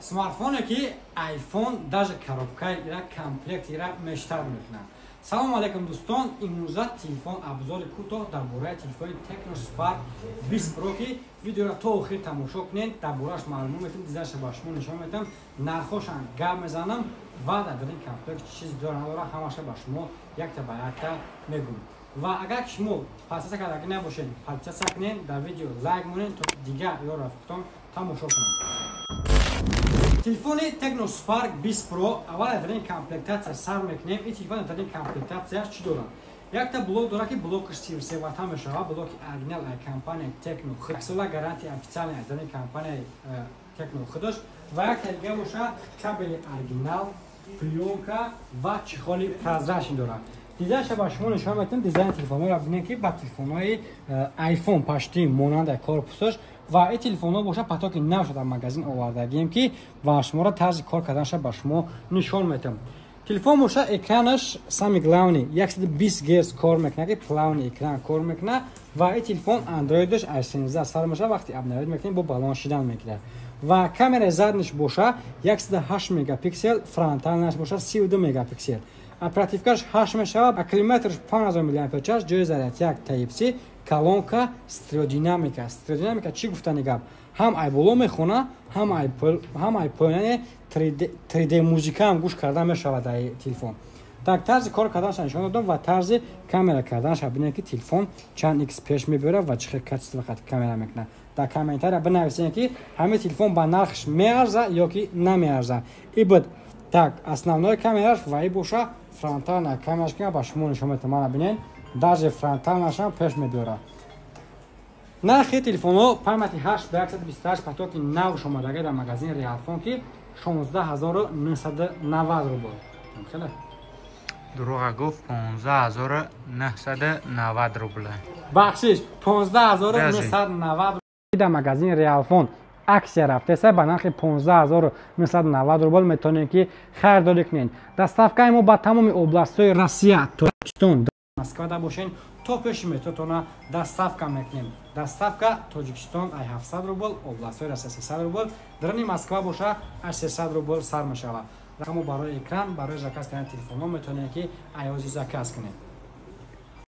Смартфоне, ки iPhone даже коробкаи ира, комплект ира мештар мекунад. Салому алайкум, дӯстон! Имрӯза телефон обзори кӯтоҳ дар бораи телефони Tecno Spark 20 Pro, ки видеоро то охир тамошо кунед, дар борааш маълумот метам, дизайнша ба шумо нишон метам, нархошам гап мезанам ва дар дарин комплект чиз дора, надора, ҳамаша ба шумо якта ба якта мегӯм. Ва агар шумо подписаться кардагӣ набошед, подписаться кунед, дар видео лайк монед, то дигар ё рафиқтон тамошо кунанд. Телефони Tecno Spark 20 Pro. Аввал дар ин комплектация сар мекунем. Ин телефон дар ин комплектация чӣ дорад? Якта блок дорад, ки блокаш 33 ватта мешавад, блоки оригинал ай компания Tecno, сола гарантия официальный аз ин компания Tecno худаш. Ва якта дига боша кабели оригинал, плёнка ва чехоли прозрачный дорад. Дизайнша ба шумо нишон метавонем. Дизайни телефонҳоро бинем, ки ба телефонҳои iPhone почти монанда корпусаш. Ва ин телефонҳо боша потоки нав шуда, магазин овардагием, ки ва шуморо тарзи кор карданаша ба шумо нишон метавам. Телефон боша экранаш, самый главный, 120 герц кор мекунад, ки плавный экран кор мекунад. Ва ин телефон андроидаш аз 17 сар мешавад, вақти обновить мекунем, бо баланд шидан мекунад. Ва камераи задниш боша 108 мегапиксел, фронтальнаш боша 32 мегапиксел, оперативкаш 8 мешавад, аккумуляторш 5000 мАч, ҷои зарядка Type-C, колонка стереодинамика. Стереодинамика чӣ гуфтани гап? Ҳам ай боло мехона, ҳам ай поён, яъне 3D музика ҳам гӯш карда мешавад дар телефон. Так, тарзи кор карданаша нишон додам ва тарзи камера карданаша бинем, ки телефон чанд икс пеш мебарад ва чӣ хел качество вақти камера мекунад. Дар комментария бинависем, ки ҳамин телефон ба нархш меарза ё ки намеарза. И буд так основной камераш. Ва и боша фронтальная камераш, ки ба шумо нишон метавам. Мана, бинед, даже фронтальнашам пеш мебиёрад. Нархи телефонҳо: памяти 8 ба 128, потоки нав омадага дар магазини Реалфон, ки 16 990 рубл. Хеле. Дурӯға гуфт, 15 990 рубл. Бахшиш, 15 990 дар магазини Реалфон акция рафтеса, ба нархи 15 990 рубл метавонед, ки харидорӣ кунед. Доставкаи мо ба тамоми областҳои Россия, Тоҷикистон, Москвада бошен, то пеши метротона доставка мекунем. Доставка Тоҷикистон ай 700 рубл, областҳои Россия 300 рубл, дарани Москва боша ай 300 рубл сар мешавад. Рақамо барои экран, барои заказ кардани телефонҳо метавонед, ки айози заказ кунед.